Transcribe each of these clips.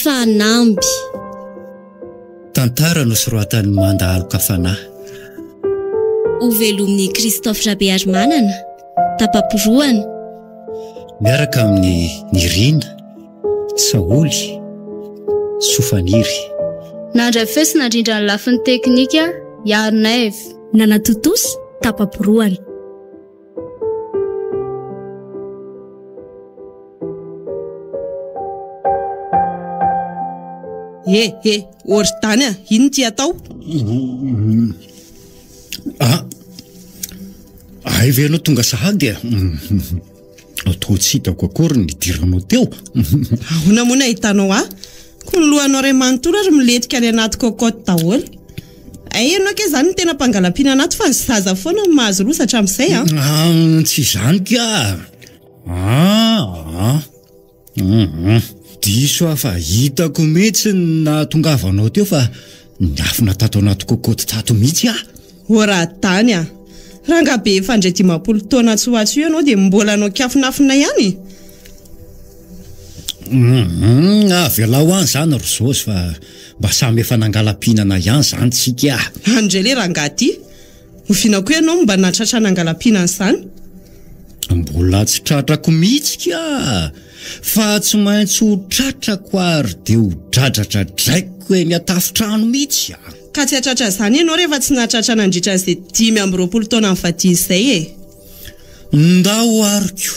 Fanamby. Tantara nosoratan'i Manda Aloka Fanahy. Hovelomin'i Christophe Rabearimanana, tapa-porohana. Miaraka amin'i Nirina, Saholy, Sofaniry. Nandray feo sy nandrindra ny lafiny teknika Iarnaivo. Nanatontosa, tapa-porohana. Eh eh, Ordany a, inona ity atao? Ah, hay ve ianao tonga sahady e? Toa tsy hitako akory ny nidiranao teo. Ahoana moa no ahitanao ahy? Koa ny lohanao iray manontolo ary milentika any anaty cocotte daholo. Hay ianao kay izany no tena mpangala-pihinana ato fa ny zaza foana no mahazo loza hatramin'izay an! Ah, tsy izany ka! Ah, ah. Hum, diso aho fa hitako mihitsy ny nahatongavanao teo fa niafina tato anaty cocotte tato mihitsy aho. O Radany a! Rangahy be efa handray 50 taona atsy ho atsy io ianao dia mbola hanao kiafinafina ihany? Hum, avelao any izany ry Zozy fa mba samy efa nangala-pihinana ihany izany tsika a! Any indray ilay rangahy ity. Oviana koa ianao no mba nahatratra nangala-pihinana izany? Mbola tsy tratrako mihitsy ka! Fa tsy maintsy ho tratrako ary dia ho dradradradraiko eny an-tafontrano mihitsy a! Ka tsy hahatratra izany ianao rehefa tsy nahatratra nandritra an'izay 25 taona nivadiana izay e! Ndao ary ko!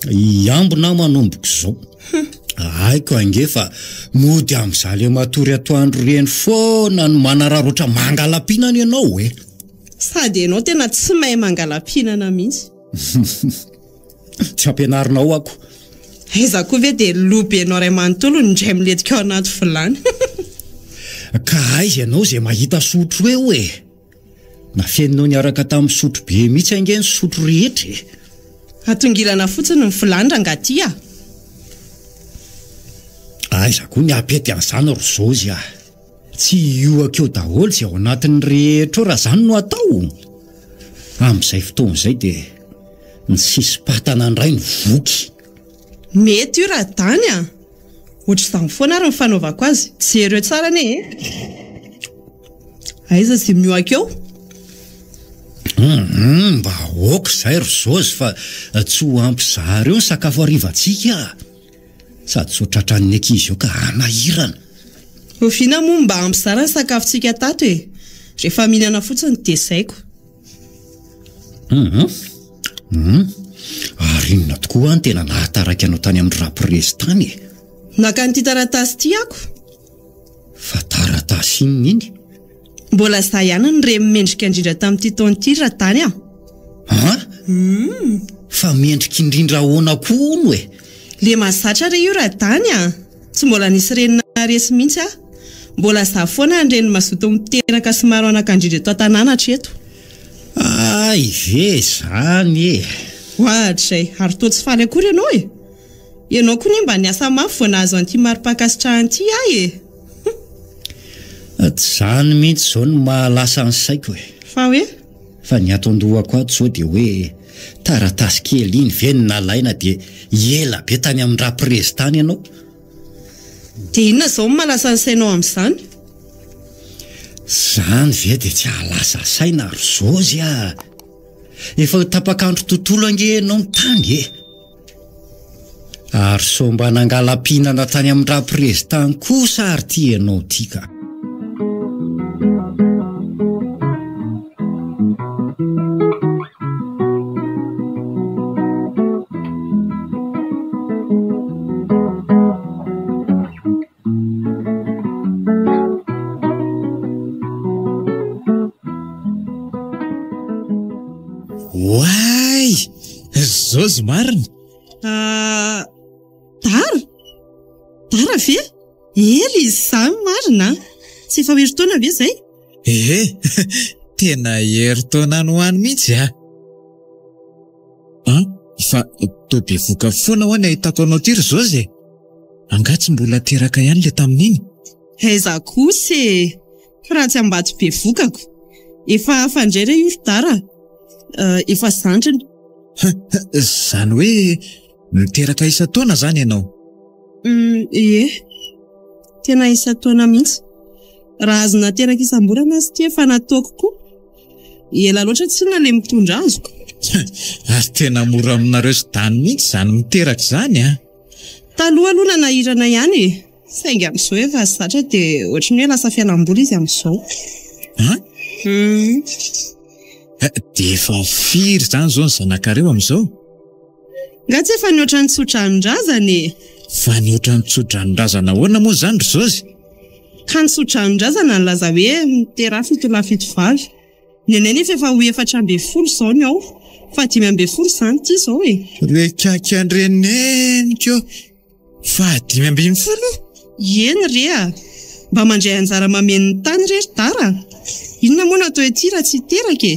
Hiambina aho manomboka izao. Haiko ange fa mody amin'izaho le matory atoandro ireny foana no manararaotra mangala-pihinana ianao e! Sady ianao tena tsy mahay mangala-pihinana mihitsy. Tsy ampianarinao ako. Aiza koa ve dia lobenao iray manontolo no indray milentika ao anaty vilany. Ka aiza ianao izay mahita sotro eo e? Nafeninao niaraka tamin'ny sotro be mihitsy ange ny sotro rehetra e! Atongilana fotsiny ny vilany rangahy ty a! Aiza koa ny hampety an'izany ry Zozy a! Tsy hihoaka eo daholo izay ao anatin'ny rehetra ao raha izany no atao! Amin'izay fotoana izay dia ny sisim-patana indray no voky. Mety io Radany a! Ohatr'izany foana ary ny fanaovako azy. Jereo tsara anie e! Aiza izay mihoaka eo? Hum, mba aoka izay ry Zozy fa tsy ho ampy zara eo ny sakafo harivantsika a! Sady sao tratran'ny ankizy eo ka hanahirana. Oviana moa mba ampy zara ny sakafontsika tato e? Rehefa mihinana fotsiny dia zaiko. Hum, hum, ary inona tokoa hoa no tena nahataraiky anao tany amin'ny raprezy tany e? Naka an'ity taratasy ity ako. Fa taratasy inona iny? Mbola za ihany no reny mendrika indrindra tamin'ity taona ity ry Radany a! An? Fa mendrika indrindra ahoana koa hono e? Le mahazatra re io Radany a! Tsy mbola nisy reny naharesy mihitsy aho. Mbola za foana ny reny mazoto miteraka sy maro anaka indrindra eto an-tanàna hatreto. Hay ve izany e! Oadray, ary toa tsy faly akory ianao e! Ianao koa anie mba niasa mafy vao nahazo an'ity mari-pankasitrahana ity ahy e! Tsy izany mihitsy izao no mahalasa ny saiko e! Fa hoe? Fa ny ato an-dohako ato izao dia hoe taratasy kely iny ve no nalaina dia ela be tany amin'ny raprezy tany ianao? Dia inona izao no mahalasa ny sainao amin'izany? Izany ve dia tsy hahalasa saina ry Zozy a! Efa ho tapak'andro tontolo ange ianao no tany e! Ary sao mba nangala-pihinana tany amin-dRaprezy tany kosa ary ity ianao ity ka! Oay! Zozy marina! Ah, Dara? Dara ve? Ela izy izany marina an! Tsy efa ho herintaona ve izay? Ehe, tena herintaona any ho any mihitsy an! An, fa toa bevoka foana hoa ny ahitako anao ity ry Zozy e! Angaha tsy mbola teraka ihany ilay tamin'iny? Aiza kosa e! Fa raha tsy Ambato bevokako. Efa hafa indray re io ry Dara a. Efa zandriny. Izany hoe miteraka isan-taona izany ianao? Ie. Tena isan-taona mihitsy. Raha azo nateraka isam-bolana aza ity efa nataoko koa. Ela loatra tsinona ilay mitondra azoko. Ary tena mora aminareo sy Dany mihitsy izany miteraka izany an! Taloha aloha nanahirana ihany e! Saingy amin'izao efa zatra dia ohatran'ny hoe lasa fialamboly izy amin'izao. An? Hum. Dia efa firy izany izao ny zanakareo amin'izao? Nga tsy efa nihoatra ny tso-dranon-drazana e! Fa nihoatra ny tso-dranon-drazana ahoana moa izany ry Zozy? Ka ny tso-dranon-drazana nilaza hoe miteraha fitolahy fitovavy. Ny anay nefa efa ho 14 izao ny ao. Faha 15 izany ity izao e! Re kakan-dreneniko! Faha 15? Eny re a! Mba mandray anjara mameno ny tany re ry Dara a! Inona moa no atao ety raha tsy hiteraka e?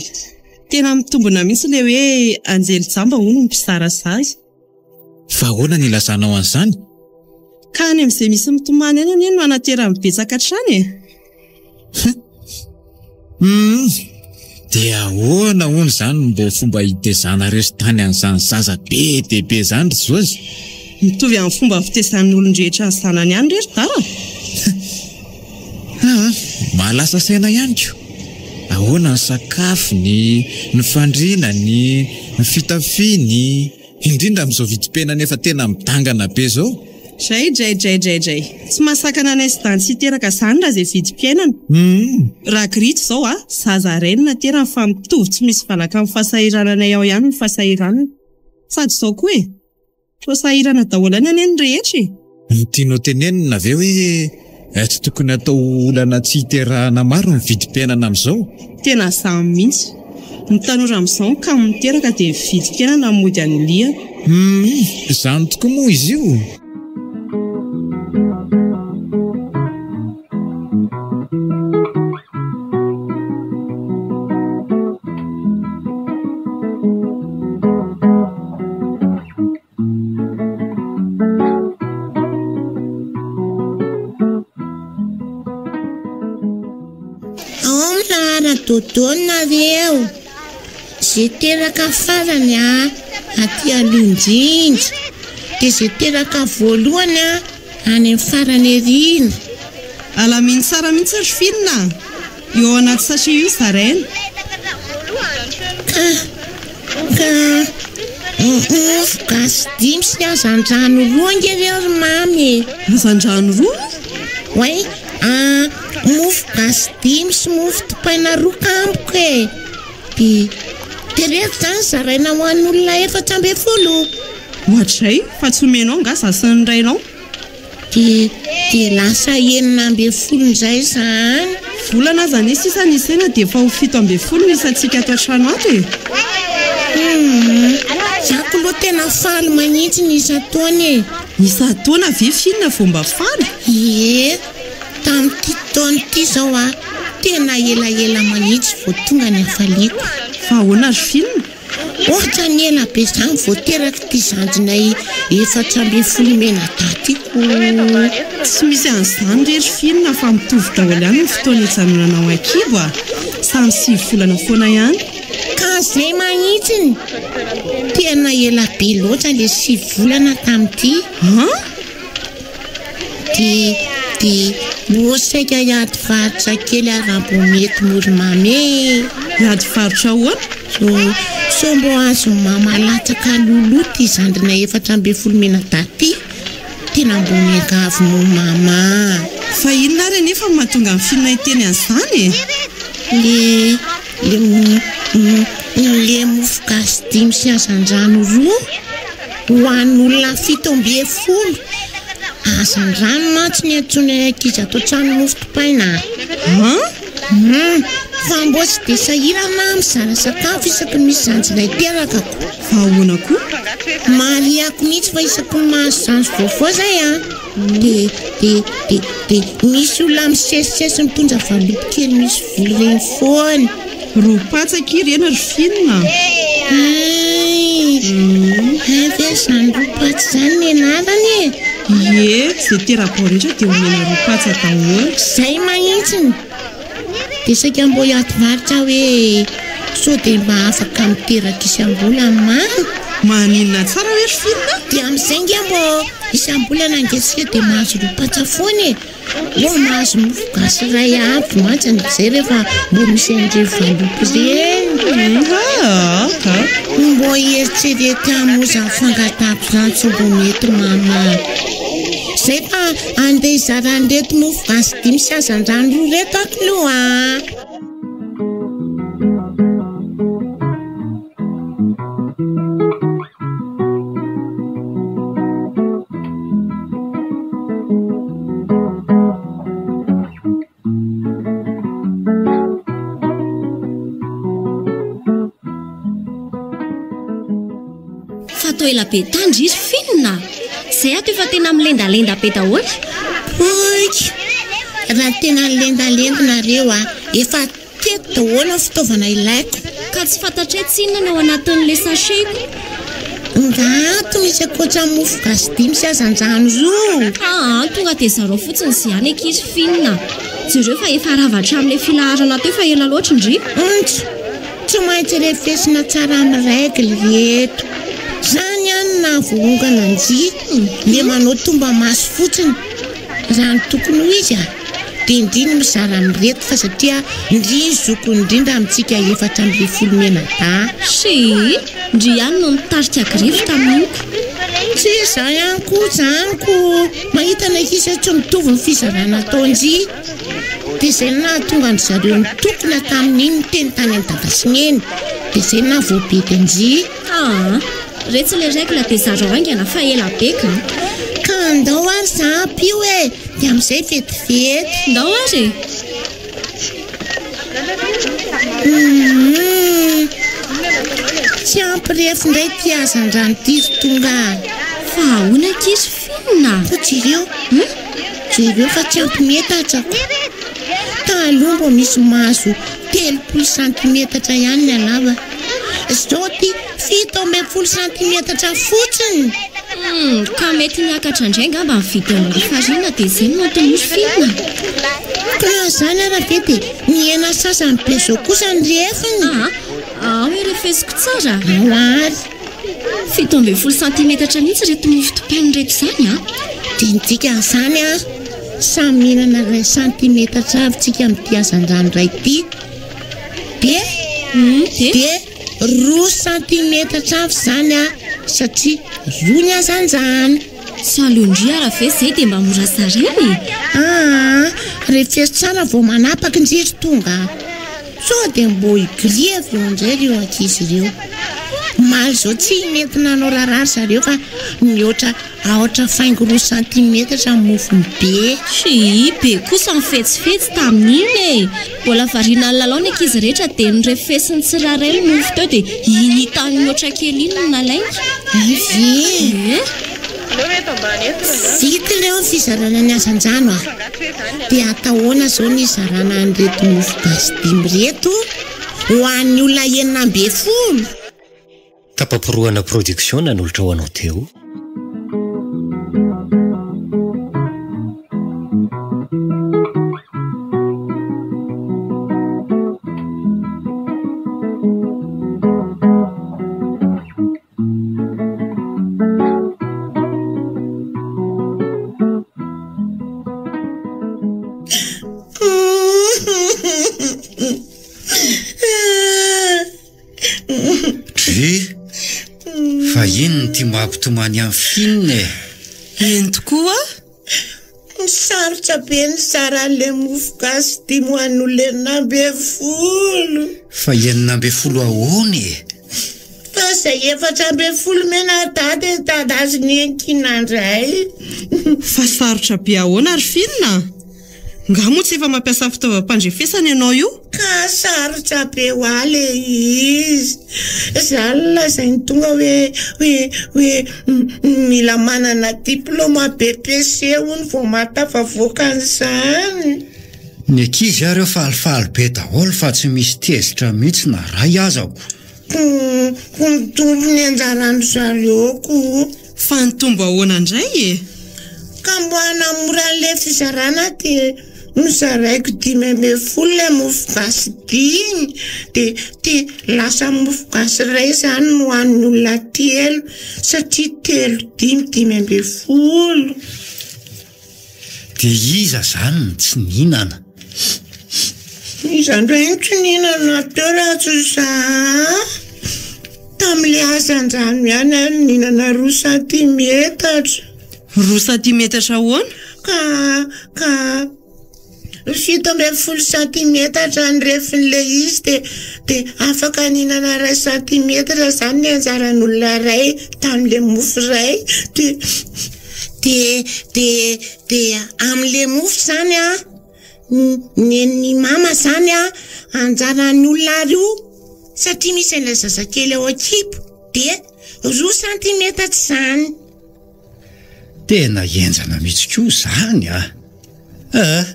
Tena mitombina mihitsy ilay hoe anjely jamba hono ny mpizara zaza. Fa ahoana ny ilazanao an'izany? Ka any amin'izay misy mitomany any anie no anaterany betsaka hatrany e! Humm! Dia ahoana hono izany no mbô fomba hitezanareo sy tany an'izany zaza be dia be izany ry Zozy? Mitovy amin'ny fomba fitezan'ny olon-drehetra ny zanany ihany re ry Dara? Aa! Mahalasa saina ihany ko! Ahoana ny sakafony, ny fandrinany, ny fitafiany? Indrindra amin'izao vidim-piainana efa tena midangana be izao. Dray dray dray dray dray. Tsy mahasakana anay sy Dany tsy hiteraka izany raha izay vidim-piainana. Raha Grito izao a, zaza iray no naterany fa mitovy tsy misy valaka amin'ny fahasahirananay ao ihany ny fahasahiranany. Sady izao koa e, toa sahirana daholo ihany anie ny rehetra e. Ny tianao tenenina ve hoe tsy tokony atao olana tsy hiterahana maro ny vidim-piainana amin'izao? Tena izany mihitsy. Ny tanora amin'izao no kamo miteraka dia ny vidim-piainana no mody anilihana. Humm, izany tokoa moa izy io? Ao mirahara dodo nareo. Ze teraka farany a aty aloha indrindra, dia ze teraka voalohany a any amin'ny farany aoriana. Alamino tsara mihitsy ry Fina a! Io ao anaty sachet io zaraina. Ka Ka mofo gasy dimy sy hazandrano roa ange ireo ry mamy e! Hazandrano roa? Oay, mofo gasy dimy sy mofo dipaina roa kamboko e! Dia dia ireto izany zaraina ho an'olona 14. Ohatrizay, fa tsy omenao angaha izaho sy ny rainao? Dia dia lasa 16 indray izany. Volana aza anie sisa ny isaina dia efa ho 17 ny isantsika ato an-trano ato e! Humm, za k'aloha tena faly manitsy ny isan-taona e! Isan-taona ve f'inona vao mba faly? Ie, tamin'ity taona ity izao a, tena elaela manitsy vao tonga ny hafaliako. Fa ahoana ry f'inona? Ohatrany ela be zany vao teraka ity zandrinay 14 mianadahy ity ko. Tsy misy an'izany re ry Fina fa mitovy daholo ihany ny fotoana hijanonana ao an-kibo a! Samy sivy volana foana ihany. Ka zay mahitsiny! Tena ela be loatra le sivy volana tamin'ity. An? Dia dia mbô saika hiady varotra kely aho raha mbô mety mory mamy e! Hiady varotra ahoana? Sao sao mbô azon'i mama latsaka alohaloha ity zandrinay 14 mianadahy ity, tena mbô miangavy moa mama a! Fa inona ary anefa no mahatonga an'i Fina hiteny an'izany e? Le le le mofo gasy dimy sy hazandrano roa ho an'olona 17. Hazandrano mantsy ny antsoinay ankizy ato an-trano mofo dipaina a! An? Hum, fa mbô tsy dia sahirana aho mizara sakafo isaky ny misy zandrinay teraka ko. Fa ahoana koa? Marihako mihitsy fa isaky ny mahazo zandry vaovao zay an, dia dia dia dia misy olona misesisesy mitondra valopy kely misy vola ireny foana. Ro-patsa akia ireny ry Fina a! Hay! Hay ve izany ro-patsa izany ny anarany e? Ie, izay tera-bao rehetra dia omena ro-patsa daholo. Izay mahitsiny! Dia saika mbô hiato varotra aho hoe sao dia mba afaka miteraka isam-bolana ma? Maninona tsara hoe ry Fina? Dia amin'izay nge mbô isam-bolana nge isika dia mahazo ro-patsa foana e! Mbô mahazo mofo gasy iray avy mantsy amin'izay rehefa mbô misy an'ireny valopy ireny. Mbô eritrereto ihany moa izany fangatahako izany sao mbô mety mama. Izay fa andeha hizara an'ireto mofo gasy dimy sy hazandrano roa ireto aho k'lou a! Fa toa ela be tany ry Finn a! Izay ato efa tena milendalenda be daholo. Poiky! Raha tena nilendalenda nareo a, efa teto daholo ny fitaovana ilaiko. Ka tsy fantatray tsinona ny ao anatin'ilay sachet-ko. Nga ato misy ankoatra ny mofo gasy dimy sy hazandrano roa. Aa, tonga dia zarao fotsiny izay any akia ry Finn a! Jereo fa efa rava hatramin'ilay filaharana teo fa ela loatra ndry. Ontsa! Tsy maintsy refesina tsara amin'ny règle ireto. Zany ihany no nahavoaongana an-dry le manao tomba-maso fotsiny. Raha ny tokony ho izy a, dia ndry no mizara amin'ireto fa satria ndry ny zokiny indrindra amintsika 14 mianadahy. Shii! Ndry ihany no nitarika grevy tamin'iny ko. Tsy izaho ihany koa izany ko mahita ny ankizy hoe tsy mitovy ny fizarana ataon-dry. Dia izay no nahatonga an-dry zareo nitokona tamin'iny niteny tany amin'i Dada sy Neny. Dia izay no nahavoabedy an-dry. Aa! Retsy ilay règle dia zarao haingana fa ela be ka. Ka andao ary za ampio e! Dia amin'izay vetivety. Ndao ary e! Humm! Tsy ampy refy indray ity hazandrano ity ry tonga a! Fa ahoana akia ry Finn a? Koa jereo, hum! Jereo fa tsy ampy metatrako. Taloha mbo misy mahazo 30 santimetatra ihany ny halava. Zao ty 17 santimetatra fotsiny. Humm, ka mety niakatra indray angamba ny vidin'ny lafarina dia izay no antony io ry Finn a! Ka raha izany ara ve dia nihena sasany be zao kosa ny refiny? Aa, ao irefesiko tsara? Ao ary. 17 santimetatra mihitsy ireto mofo dipaina ireto izany an! Dia ny dikan'izany an, samy mihinana iray santimetatra avy tsika amin'ity hazandrano iray ity. Dia, dia roa santimetatra avy izany an, satria roa ny hazandrano. Tsy aleon-dry ara ve izay dia mba mora zaraina e? Aa, refeso tsara vao manapaka ndry ry tonga a! Sao dia mbô hi-grevy eo indray ireo ankizy ireo. Omaly izao tsy nety nanao raharaha ry zareo fa nihoatra aotra faingo roa santimetatra ny mofony be. Tsia, be kosa ny fetsifetsy tamin'iny e! Mbola variana nilalao ny ankizy rehetra dia norefesin'ny tsirairay ny mofo teo dia iny hitany nihoatra kely iny no nalainy. Hay ve? Ee. Vita ireo ny fizarana ny hazandrano a! Dia atao ahoana izao ny hizarana an'ireto mofo gasy dimy ireto ho an'ny olona 16? Tapa-porohana Production nanolotra ho anao teo. Dry, fa inona ity mampitomany an'i Finn e? Eny tokoa. Sarotra be ny zara an'ilay mofo gasy dimy ho an'olona 16. Fa 16 ahoana e? Fa izay 14 mianadahy dia dada azy niankina indray. Fa sarotra be ahoana ry Finn a? Nga moa tsy efa mampiasa fitaovam-pandrefesana ianao io? Ka sarotra be ho ahy le izy. Za no lazain'i Tonga hoe hoe hoe mila manana diploma BEPC hono vao mahatafavoaka an'izany. Ny ankizy ary eo falifaly be daholo fa tsy misy tezitra mihitsy na ray aza ko. Ko ko mitombo ny anjaran-dry zareo ko. Fa nitombo ahoana indray e? Ka mba hanamora an'ilay fizarana dia. Nozaraiko 15 ilay mofo gasy dimy, dia dia lasa mofo gasy iray izany no an'ny olona telo, satria telo dimy 15. Dia iza izany no tsy nihinana? Iza indray no tsy nihinana teo raha tsy izaho? Tamin'ilay hazandrano ihany aho no nihinana roa santimetatra. Roa santimetatra ahoana? Ka, ka, 17 santimetatra ny refin'ilay izy dia, dia afaka nihinana iray santimetatra izany ny anjaran'olona iray tamin'ilay mofo iray. Dia, dia, dia, dia amin'ilay mofo izany an, nen'i mama izany an, anjaran'ny olona roa satria misy an'ilay zazakely ao an-kibo dia roa santimetatra izany. Tena henjana mihitsy koa izany a! Eh,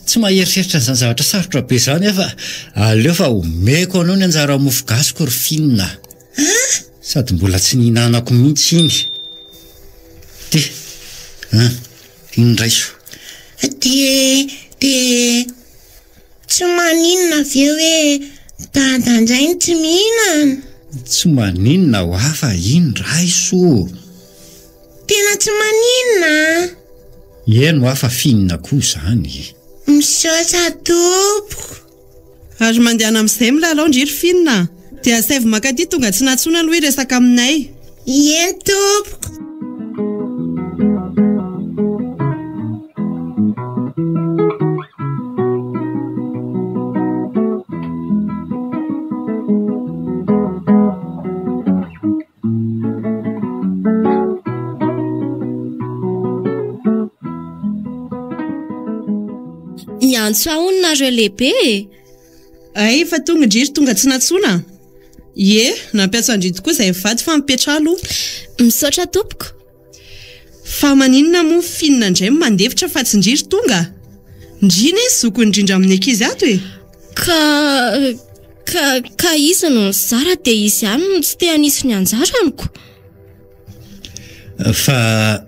tsy maheritreritra an'izany zavatra sarotra be izany aho fa aleo fa omeko anao ny anjara mofo gasiko ry Fina a! Sady mbola tsy nihinanako mihitsy iny. Ty, an, iny raiso. Dia, dia, tsy maninona ve hoe dada indray no tsy mihinana? Tsy maninona hoa fa iny raiso. Tena tsy maninona an! Eny hoa fa finina koa izany. Misaotra tompoko. Ary mandehana amin'izay milalao ndry ry Finina a! Dia asaivo mankaty tonga tsy nantsoina aloha hiresaka aminay. Eny tompoko. Miantso ahy hono nareo lehibe e! Hay efa tonga ndry ry tonga tsy nantsoina a! Ie, nampiantso an-dry tokoa izay mivady fa mipetraha aloha. Misaotra tompoko. Fa maninona moa Finina indray no mandefitra fa tsy ndry ry tonga? Ndry anie zokiny indrindra amin'ny ankizy ato e! Ka ka ka izy no nizara dia izy ihany no tsy te hanisy ny anjaraniko. Fa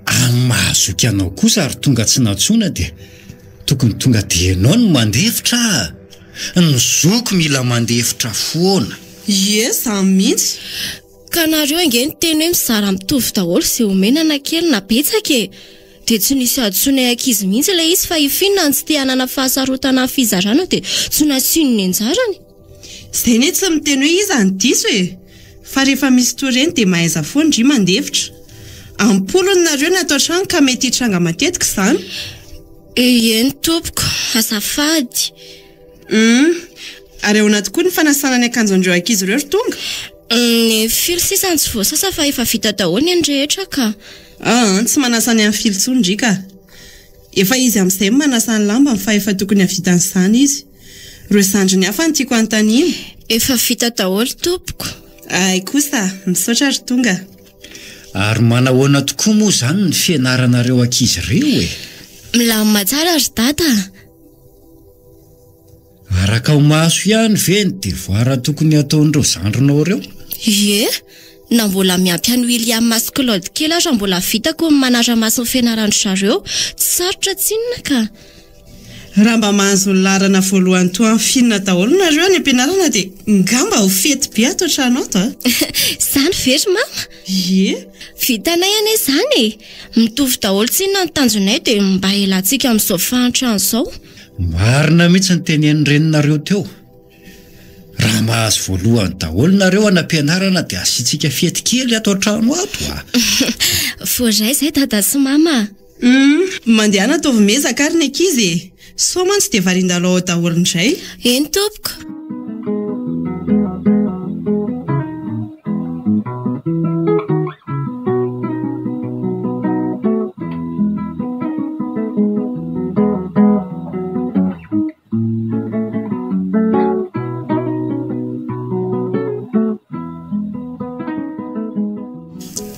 amin'ny maha zoky anao kosa ry tonga tsy nantsoina dia tokony tonga dia ianao no mandefitra a! Ny zoky mila mandefitra foana. Ie, zany mihitsy. Ka nareo ange niteny hoe mizara mitovy daholo ze omena na kely na betsaka e! Dia tsy nisy hadisoanay ankizy mihitsy ilay izy fa i Fina no tsy te hanana fahasarotana amin'ny fizarana dia tsy nasiany ny anjarany. Zay anie tsy miteny hoe iza no diso e! Fa rehefa misy toy ireny dia mahaiza foana ndry mandefitra. Am-polony nareo ny ato an-trano ka mety hitranga matetika izany. Eny tompoko, azafady. Humm. Ary ahoana tokoa ny fanasana ny akanjon'ireo ankizy ireo ry Tonga? Ny filo sisa no tsy voasasa fa efa vita daholo ny an'ny rehetra ka. Aa, tsy manasa ny an'i Filo intsony ndry ka. Efa izy amin'izay no manasa ny lambany fa efa tokony hahavita an'izany izy. Ireo zandriny hafa no tiako hanontaniana. Efa vita daholo tompoko. Hay kosa, misaotra ry Tonga. Ary manahoana tokoa moa izany ny fianaranareo ankizy ireo e? Milamina tsara ry Dada a! Arakao maso ihany ve ny devoir tokony hataon'ireo zandrinao ireo? Ie, na mbola miampy an'i William sy Claude kely aza mbola vitako ny manara-maso ny fianaran-dry zareo, tsy sarotra tsinona ka. Raha mba mahazo ny laharana voalohany toa an'i Fina daholo nareo any am-pianarana dia ngamba ho fety be ato an-trano ato a! Izany ve ry mama? Ie. Vitanay anie izany e! Mitovy daholo tsinona ny tanjonay dia mba elantsika amin'izao fahantrana izao. Marina mihitsy ny tenenin'ny reninareo teo. Raha mahazo voalohany daholo nareo any am-pianarana dia asiantsika fety kely ato an-trano ato a! Voaray izay dada sy mama a! Humm, mandehana ataovy miezaka ary ny ankizy e! Sao mantsy dia varian-dalao ao daholo indray. Eny tompoko.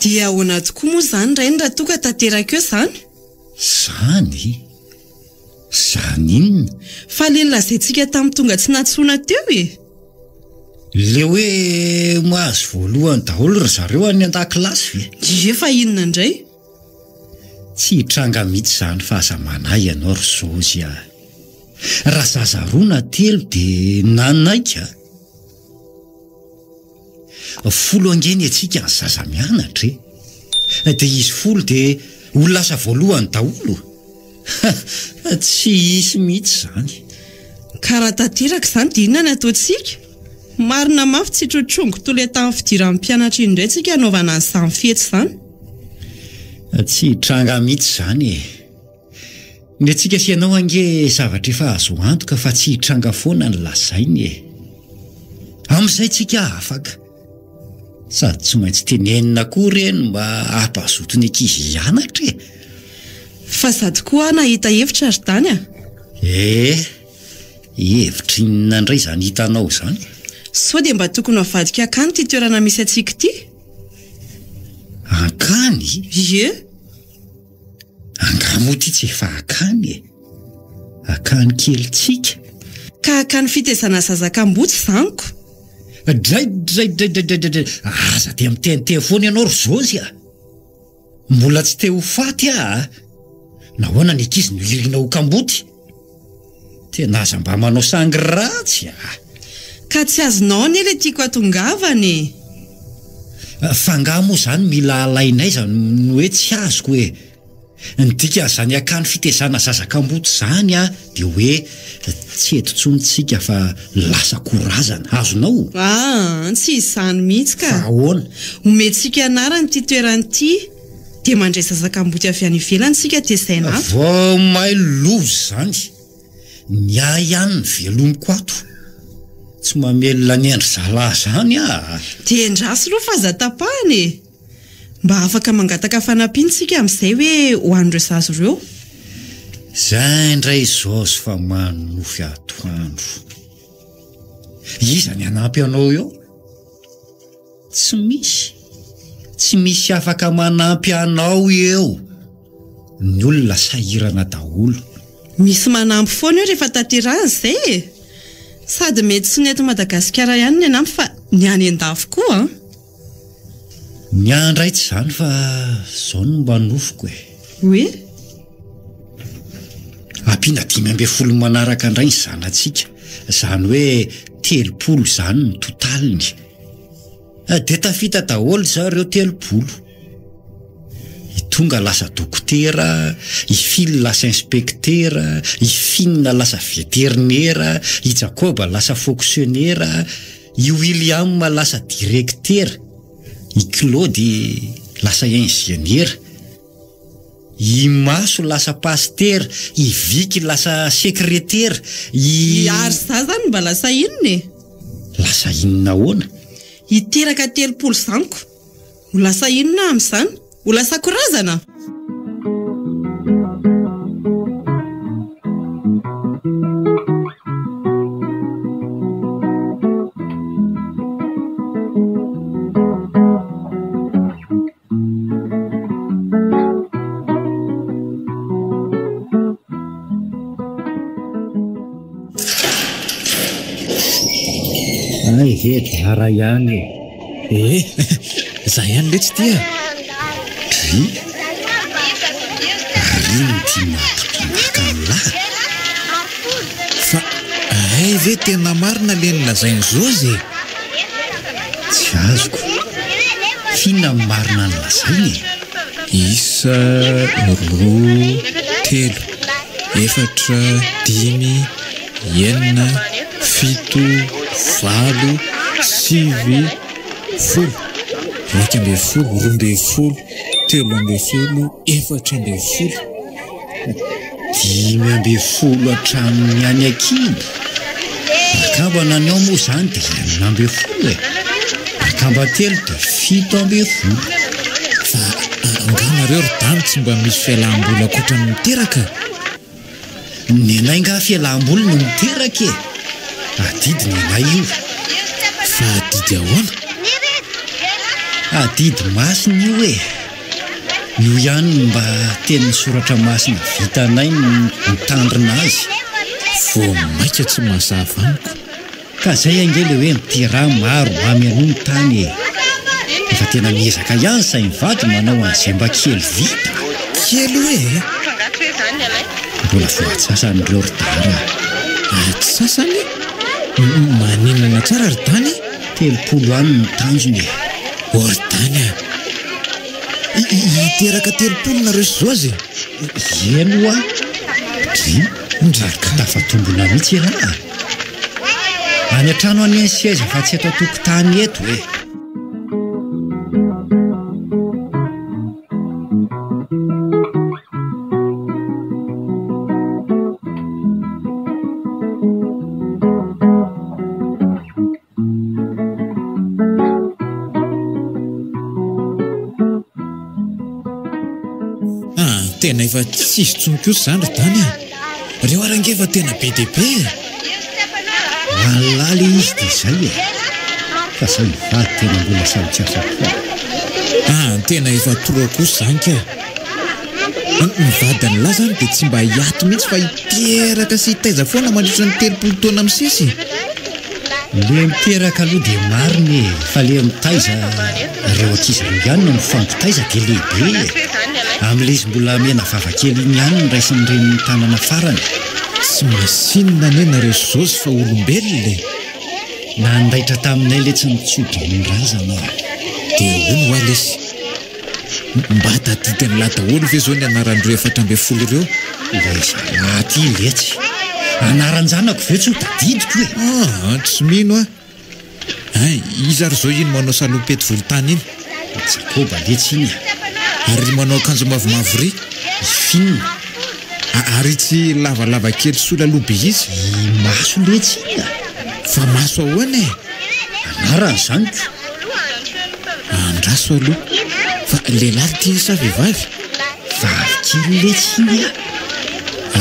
Dia ahoana tokoa moa izany rainy raha toa ka tanteraka eo izany? Izany? Izany inona? Fa le nolazaintsika tamin'ny tonga tsy nantsoina teo e! Le hoe mahazo voalohany daholo ry zareo any an-dakilasy ve? Ie fa inona indray? Tsy hitranga mihitsy izany fa aza manahy ianao ry Zozy a! Raha zaza roa na telo dia nanaiky a! Folo ange ny antsika ny zaza mianatra e! Dia izy folo dia ho lasa voalohany daholo? Ha! Tsy hisy mihitsy izany. Ka raha tanteraka izany dia inona ny ataontsika? Marina mafy tsy trotrongo toleta amin'ny fidiran'ny mpianatra iny indray tsika hanaovana an'izany fety izany. Tsy hitranga mihitsy izany e! Ny antsika sy ianao ange zavatra efa azo antoka fa tsy hitranga foana ny lazainy e! Amin'izay tsika afaka. Sady tsy maintsy tenenina koa ireny mba hampazoto ny ankizy hianatra e! Fa za tokoa aho nahita hevitra ry Dany a! Eh! Hevitra inona indray izany hitanao izany? Sao dia mba tokony ho avadika akany ity toerana misy antsika ity? Akany? Ie! Angaha moa ity tsy efa akany e? Akany kelintsika. Ka akany fitaizana zaza kamboty izany ko! Draidraidraidraidraidray, aza dia miteniteny foana ianao ry Zozy a! Mbola tsy te ho faty aho a! Nahoana ny ankizy no irina ho kamboty? Tena aza mba manao sangy ratsy a! Ka tsy azonao anie le tiako hatongavana e! Fa angaha moa izany mila alaina aiza no hoe tsy azoko e! Ny dikan'izany akany fitezana zaza kamboty izany a dia hoe tsy eto intsony tsika fa lasa korazana. Azonao? Aa, tsy izany mihitsy ka! Fa ahoana? Omentsika anarana ity toerana ity dia mandray zaza kamboty avy any ivelany isika tezaina ato. Vao may loza izany. Ny ahy ihany no velomiko ato. Tsy mamelona ny an-dry zalahy izany aho a! Dia endraso aloha fa aza tapahana e! Mba afaka mangataka fanampiana isika amin'izay hoe ho an'ireo zaza ireo. Zay indray Zozy fa manonofy atoandro. Iza ny hanampy anao eo? Tsy misy. Tsy misy afaka manampy anao eo. Ny olona sahirana daholo. Misy manampy foana eo rehefa tanterahina izay e! Sady mety tsy ny eto Madagasikara ihany ny hanampy fa ny any an-dafy koa an! Ny ahy indray tsy izany fa izao no mba nofiko e! Hoe? Ampiana 15 manaraka indray ny zanatsika, izany hoe 30 izany ny totaliny. Dia tafita daholo zareo 30. I Tonga lasa dokotera, i Phil lasa inspektera, i Fina lasa veterinera, i Jakoba lasa foksionera, i William lasa direktera, i Claude lasa injeniera, i Maso lasa pasitera, i Vicky lasa sekretera, i. I Ary za zany mba lasa inona e? Lasa inona ahoana? Hiteraka 30 zaniko. Ho lasa inona aho amin'izany? Ho lasa korazana? Hay ve Dara ihany e! Eh, za ihany letsy ity a! Dry? Ary inona ity mampitondaka an'lah? Fa hay ve tena marina le nolazain'i Zozy e? Tsy azoko. F'inona no marina nolazainy e? Isa, roa, telo, efatra, dimy, enina, fito, valo, sivy, folo, 11, 12, 13, 14. 15 hatramin'ny any an-kibo. Akambana ny ao moa izany dia 16 e. Akamban-telo dia 17. Fa angaha nareo ry Dany tsy mba misy fialam-boly ankoatra ny miteraka? Nenay nga fialam-boly no miteraka e! Adidy nenay io. Fa adidy ahoana? Adidy masina io e! Io ihany no mba tenin'ny soratra masina vitanay ny mitandrina azy. Vao maika tsy mazava amiko. Ka zay ange le hoe miteraha maro mamy anoa ny tany e! Efa tena miezaka ihany zay mivady manao an'izay mba kely vita. Kely hoe e? Mbola voatsasany ireo ry dara a! Atsasany? Maninona tsara ry Dany? 30 any no tanjona e. Oh ry Dany a! Hiteraka 30 nareo sy Zozy e? Eny hoa! Dry, ary ka tafatombina mihitsy ialahy a! Any an-trano anie ny seza fa tsy eto an-tokotany eto e! Ah, tena efa tsisy intsony kosa izany ry Dany a! Reo ary ange efa tena be dia be e! Mahalala le izy dia izay e! Fa zay mivady tena mbola samy tsy afa-po. Ah, tena efa trop kosa izany ka! Ny vadin'lah izany dia tsy mba hiato mihitsy fa hiteraka sy hitaiza foana mandritra ny 30 taona misesy e! Le miteraka aloha dia marina e, fa le mitaiza, ireo ankizy ireo ihany no mifampitaiza dia lehibe e! Amin'ilay izy mbola mena vava kely iny ihany no raisin'ny reniny tanana farany. Tsy masinina anie nareo Zozy fa olombelona e! Nandaitra taminay letsy ny tso-dranon'ny razana a! Dia hono hoa lesy, mba tadidin'lah daholo ve zao ny anaran'ireo 14 ireo? Ilay zalahy ty letsy, anaran-janako ve tsy ho tadidiko e! Aa, tsy mino aho. Ein, iza ary izao iny manao salopety volontany iny? Jakoba letsy iny a! Ary ry manao akanjo mavomavo ry? I Fina. Ary itsy lavalava kely sola loha be izy? I Maso letsy iny a! Fa Maso ahoana e? Anarany izany ko! Andraso aloha, fa lehilahy ity sa vehivavy? Vavy kely letsy iny a!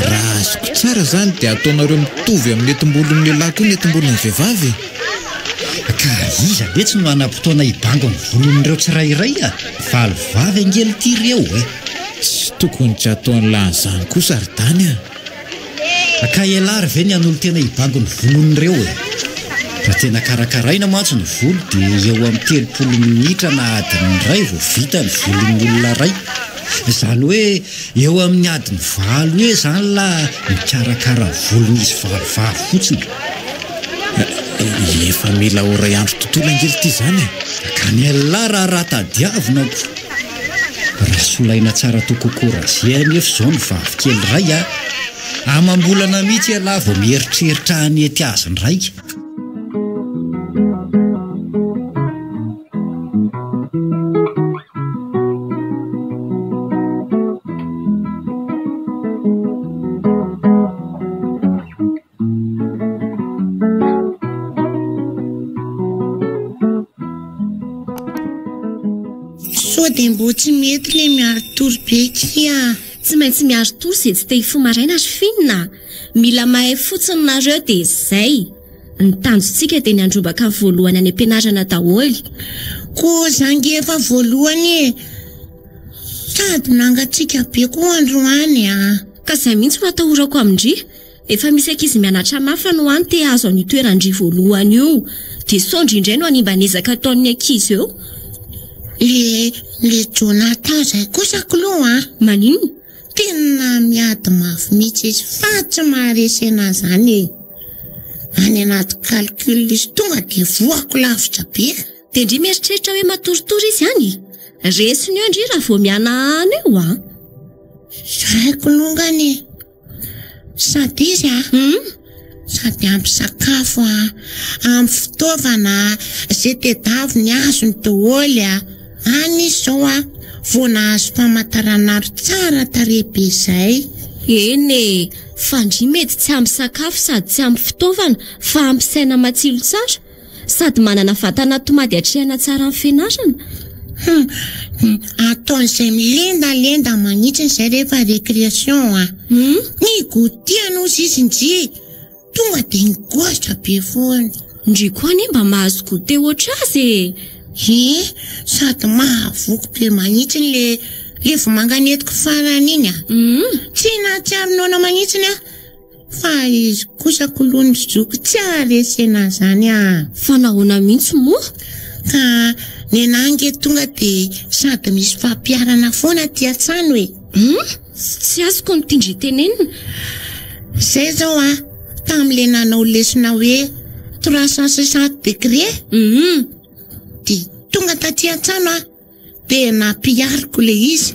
Raha azoko tsara izany dia ataonareo mitovy amin'ny nentim-bolon'ny lehilahy koa ny nentim-bolon'ny vehivavy e! Ka iza letsy no hanam-potoana hibango ny volon'ireo tsirairay a! Valo vavy ange lty ireo e! Tsy tokony tsy ataon'lah an'izany kosa ry Dany a! Ka elah ary ve ny hanolo-tena hibango ny volon'ireo e! Raha tena karakaraina mantsy ny volo dia eo amin'ny 30 minitra na adiny iray vao vita ny volon'ny olona iray. Izany hoe eo amin'ny adiny valo eo izany lah mikarakara volon'izy valo vavy fotsiny. Efa mila ho iray andro tontolo ange ity izany e! Ka ny an'lah raharaha tadiavina ko! Raha solaina tsara toa coco rasé anefa izao ny vavy kely iray a! Amam-bolana mihitsy ialahy vao mieritreritra hanety azy indray. Sao dia mbô tsy mety le miari-tory be kia. Tsy maintsy miari-tory izay tsy te hifoha maraina ry Fina a! Mila mahay fotsiny nareo dia izay. Ny tanjontsika dia ny handrombaka ny voalohany any am-pianarana daholo. Koa za nge efa voalohany e! Sady nangatsiaka be koa androany a! Ka izay mihitsy no atahorako amin-dry. Efa misy ankizy mianatra mafy any ho any te hahazo an'io toeran-dry voalohany io. Dia sao ndry indray no hanimba ny ezaka ataon'ny ankizy eo. Le le Jonathan zay kosa k'lou a! Maninona? Tena miady mafy mihitsy izy fa tsy maharesy anah zany e! Any anaty calcul izy tonga dia voako lavitra be. Dia ndry mieritreritra hoe matoritory izy any? Resiny eo ndry raha vao mihanahana eo an! Zay kilongany e! Sady izy a! Sady ampy sakafo a! Ampy fitaovana a! Ze tedaviny azony daholo a! Any izy zao a! Vao nahazo famataranandro tsara tarehy be zay. Eny e! Fa ndry mety tsy ampy sakafo sady tsy ampy fitaovana fa ampy saina matsilo tsara. Sady manana vatana tomady atrehana tsara ny fianarana. Hum, ataon'izay milendalenda manitsiny izay rehefa récréation a. Hum? Ny goûter aloha izy ndry tonga dia nigoatra be foana. Ndry koa anie mba mahazo goûter ohatr'azy e. He, sady mahavoky be manitsiny le le vomanga nentiko farany iny a. Hum? Tsy nahatsiaro noana manitsiny aho. Fa izy kosa koloa ny zoky tsy aharesena zany ah. Fa nahoana mihitsy moa? Ka nenah ange tonga de sady misy fampiharana foana aty an-trano e. Hum? Tsy azoko ny tian-dry tenenina. Zay zao ah, Tamin'ilay nanao lesona hoe 360 degré. Dia tonga taty an-trano aho dia nampihariko ilay izy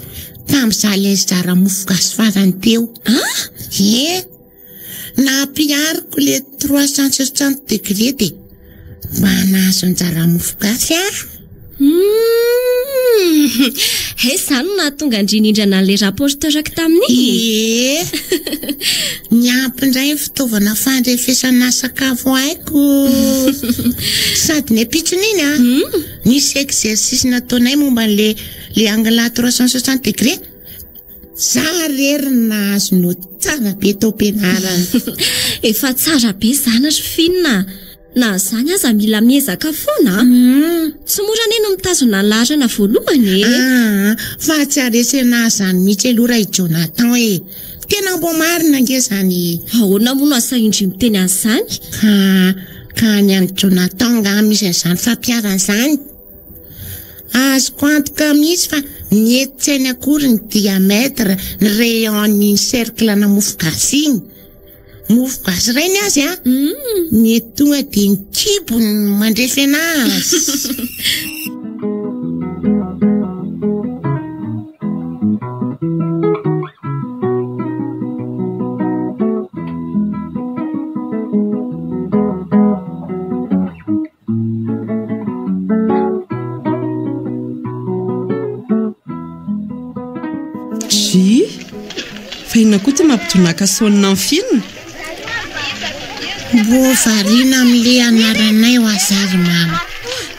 tamin'izaho ilay nizara mofo gasy farany teo. Ah! Ie. Nampihariko ilay 360 degré dia mba nahazo anjara mofo gasy aho. Humm! He izany no nahatonga an-dry nindrana an'ilay rapporteur-ko tamin'iny? Ie. Niampy indray ny fitaovana fandrefesana sakafo haiko. Sady ny ampitsony iny an, nisy exercice nataonay momba an'ilay le angle 360 degré. Za rery no nahazo note tsara be tao am-pianarana. Efa tsara be izany ry Fina a! Na izany aza mila miezaka foana a! Tsy mora anie ny mitazona ny laharana voalohany e! Aa, fa tsy haresena ahy izany mihitsy aloha raha i Jonathan e! Tena mbo marina ange izany e! Ahoana moa no asahin-dry miteny an'izany? Ka, ka ny an'i Jonathan angaha misy an'izany fampiharana izany? Azoko antoka mihitsy fa mety tsy hainy akory ny diamètre, ny rayon-n'iny cercle-na mofo gasy iny. Mofo gasy iray ny azy an! Mety tonga dia ny kibony no mandrefy anazy. Dry! Fa inona koa ity mampidonaka saonina ny film? Mbô variana amin'le anaranay ho aza ry mama.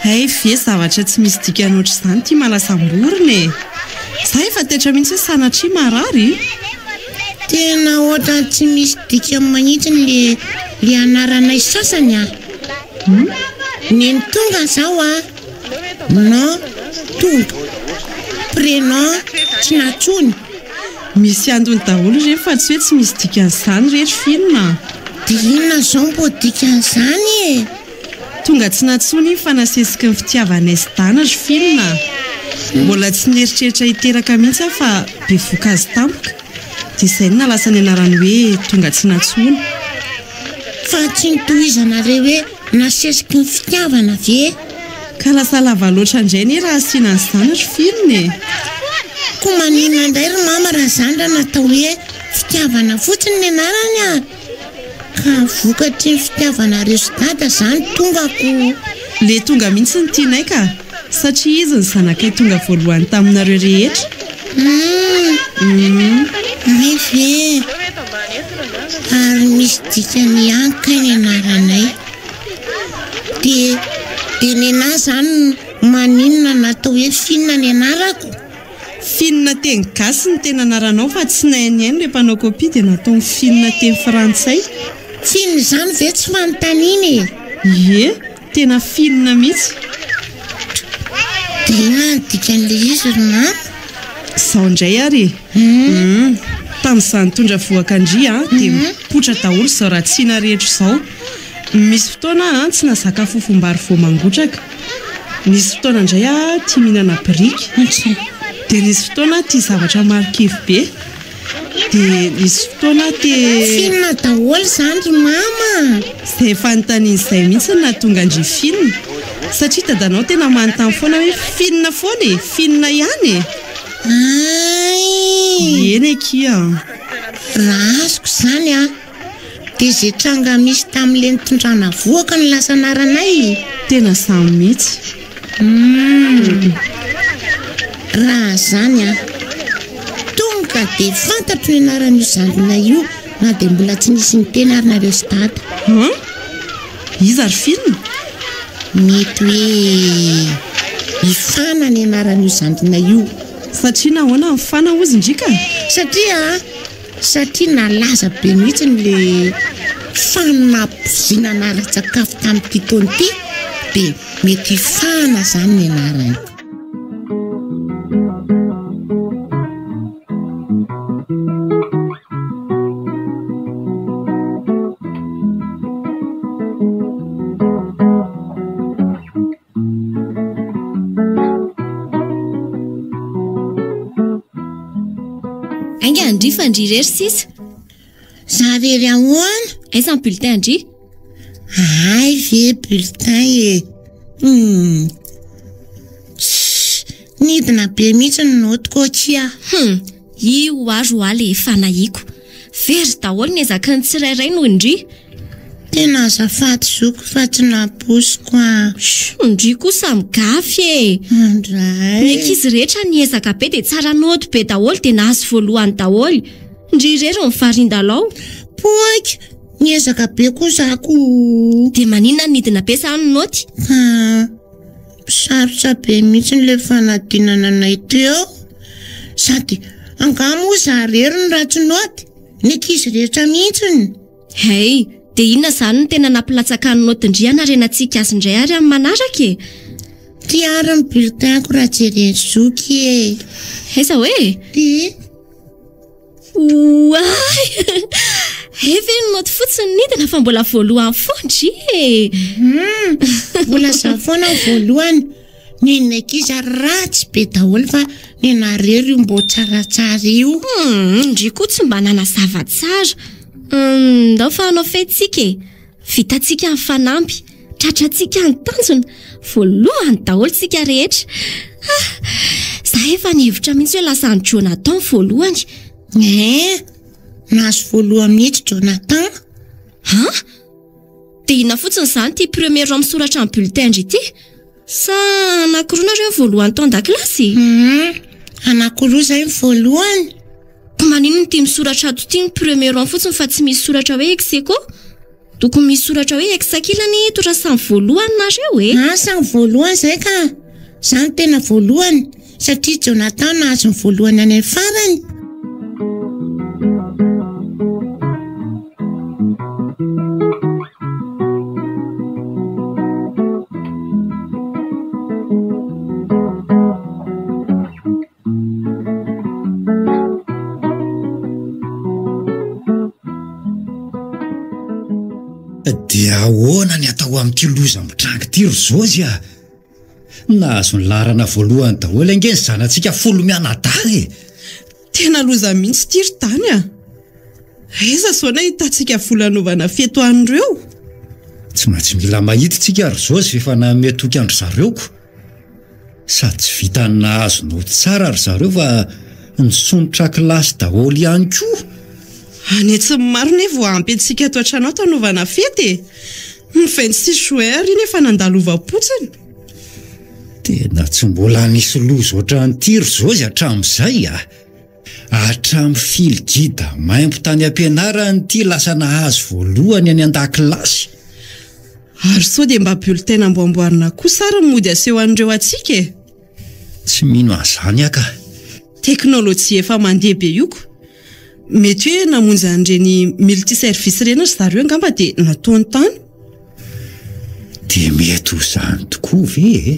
Hay ve zavatra tsy misy dikany ohatr'izany ity malasam-borona e! Za efa taitra mihitsy hoe sanatria marary? Tena ohatran'ny tsy misy dikany mahitsiny le le anaranay sasany a! Neny tonga zao a! Nom tonga, prénom tsy nantsoiny. Misy antony daholo ireny fa tsy hoe tsy misy dikan'izany re ry film a! Dia inona izao mbô dikan'izany e? Tonga tsy nantsoiny iny fa nasesiky ny fitiavanay sy Dana ry film a! Mbola tsy nieritreritra hiteraka mihitsy aho fa bevoka azy tampoka. Dia izay no nahalasa ny anarany hoe tonga tsy nantsoina. Fa tsy notohizanareo hoe nasesiky ny fitiavana ve? Ka lasa lava loatra indray anie raha asiana an'izany ry film e! Koa maninona indray ry mama raha izany raha natao hoe fitiavana fotsiny ny anarany a! Ka vokatry ny fitiavanareo sy dada izany tonga ko! Le tonga mihitsy no tianay ka! Satria izy ny zanakay tonga voalohany taminareo rehetra. Humm! Hay ve? Ary misy dikany ihany kay ny anaranay. Dia dia nenah zany maninona natao hoe Fina ny anarako? Fina teny gasy ny tena anaranao fa tsy nahay nihaino ilay mpanao copie dia nataony Fina teny frantsay. Fina izany ve tsy fanontaniana e? Ie, tena Fina mihitsy. Dia inona no dikan'ilay izy ry mama? Izao indray ary e! Humm. Tamin'izaho nitondra vohoka an-dry an, dia mipoitra daholo izao ratsiana rehetra izao. Misy fotoana aho an, tsy nahazaka fofom-bary vao mangotraka. Nisy fotoana indray aho tia mihinana biriky. Dia nisy fotoana aho tia zavatra marikivy be. Dia nisy fotoana aho te. F'inona daholo izany ry mama a? Izay fanontaniana izay mihitsy no nahatonga an-dry F'inona. Satria dadanao tena manontany foana hoe f'inona foana e? F'inona ihany e? Hay! Eny akia a! Raha azoko izany an, dia izay tranga misy tamin'ilay nitondrana vohoka no lasa anaranay e! Tena izany mihitsy. Humm! Raha izany an, tonga dia fantatro ny anaran'io zandrinay io na dia mbola tsy nisy niteny ary nareo sy dada. Hum! Iza ry Fina? Mety hoe i Fana ny anaran'io zandrinay io. Satria nahoana ny Fana hozy ndry ka? Satria satria nalaza be mihitsy le fanapoizinana ara-tsakafo tamin'ity taona ity dia mety i Fana izany ny anarany. Ainga ndry fa ndry irery sisa. Za rery ahoana? Aiza ny bulletin ndry? Hay ve bulletin e! Hum. Tssy, nidina be mihitsy ny notiko akia. Hum, io ary hoa le efa nahiko. Very daholo ny ezaky ny tsirairay noho ndry. Tena azafady zoky fa tsy nampoiziko a. Ndry kosa migafy e. Andray. Ny ankizy rehetra niezaka be dia tsara naoty be daholo dia nahazo voalohany daholo. Ndry irery no mivarindalao. Poika! Niezaka be koa za ko. Dia maninona no nidina be za ny naoty? Ka sarotra be mihitsy ilay fanadinana anay teo. Sady angaha moa za irery no ratsy naoty? Ny ankizy rehetra mihitsiny. Hay, dia inona izany no tena nampilatsaka ny naotin-dry hanarenantsika azy indray ary amin'ny manaraka e? Ty ary ny bulletin-ko raha jeren'i zoky e. Aiza hoe? Ty. Oay! Hay ve ny naoty fotsiny nidina fa mbola voalohany foana dry e! Hum, mbola za foana ny voalohany. Ny an'ny ankizy ary ratsy be daholo fa ny anareo io mbô tsaratsara io. Hum, ndry koa tsy mba nanazava tsara. Hum, ndao fa hanao fety tsika e! Vitantsika ny fanamby, tratrantsika ny tanjona, voalohany daholo tsika rehetra. Ah, za efa nihevitra mihitsy hoe lasa an'i Jonathan voalohany. Eh, nahazo voalohany mihitsy Jonathan. Han? Dia inona fotsiny izany ity premier rang misoratra amin'ny bulletin-dry ity? Sa anankiroa nareo ny voalohany tao an-dakilasy? Hum, anankiroa izay ny voalohany. Ko maninona ity misoratra ato ity ny premier rang fotsiny fa tsy misy soratra hoe ex aequo? Tokony misy soratra hoe ex ankilany eto raha samy voalohany nareo e! Ah, samy voalohany izay ka! Za no tena voalohany satria Jonathan nahazo ny voalohany any amin'ny farany. Dia ahoana ny atao amin'ity loza mitranga ity ry Zozy a? Nahazo ny laharana voalohany daholo ange ny zanatsika folo mianadahy e! Tena loza mihitsy ity ry Dany a! Aiza izao no ahitantsika vola hanaovana fety ho an'ireo? Tsy maintsy mila mahita tsika ry Zozy fa efa nanome toky an-dry zareo ko! Sady tsy vitan'ny nahazo naoty tsara ry zareo fa nisondrotra kilasy daholo ihany koa! Any tsy maro anie vao ampy antsika ato an-trano ato hanaovana fety e! Ny 26 juin ary iny efa nandalovam-potsiny. Tena tsy mbola nisy loza ohatran'ity ry Zozy hatramin'izay a! Hatramin'ny fily gida maimbo tany am-pianarana ity lasa nahazo voalohany any an-dakilasy. Ary sao dia mba bulletin namboamboarina kosa ary ny mody aseho an'ireo antsika e! Tsy mino an'izany aho ka! Teknolojia efa mandeha be io ko! Mety hoe namonjy an'ireny multi service ireny ry zareo angamba dia nataony tany. Dia mety ho izany tokoa ve e?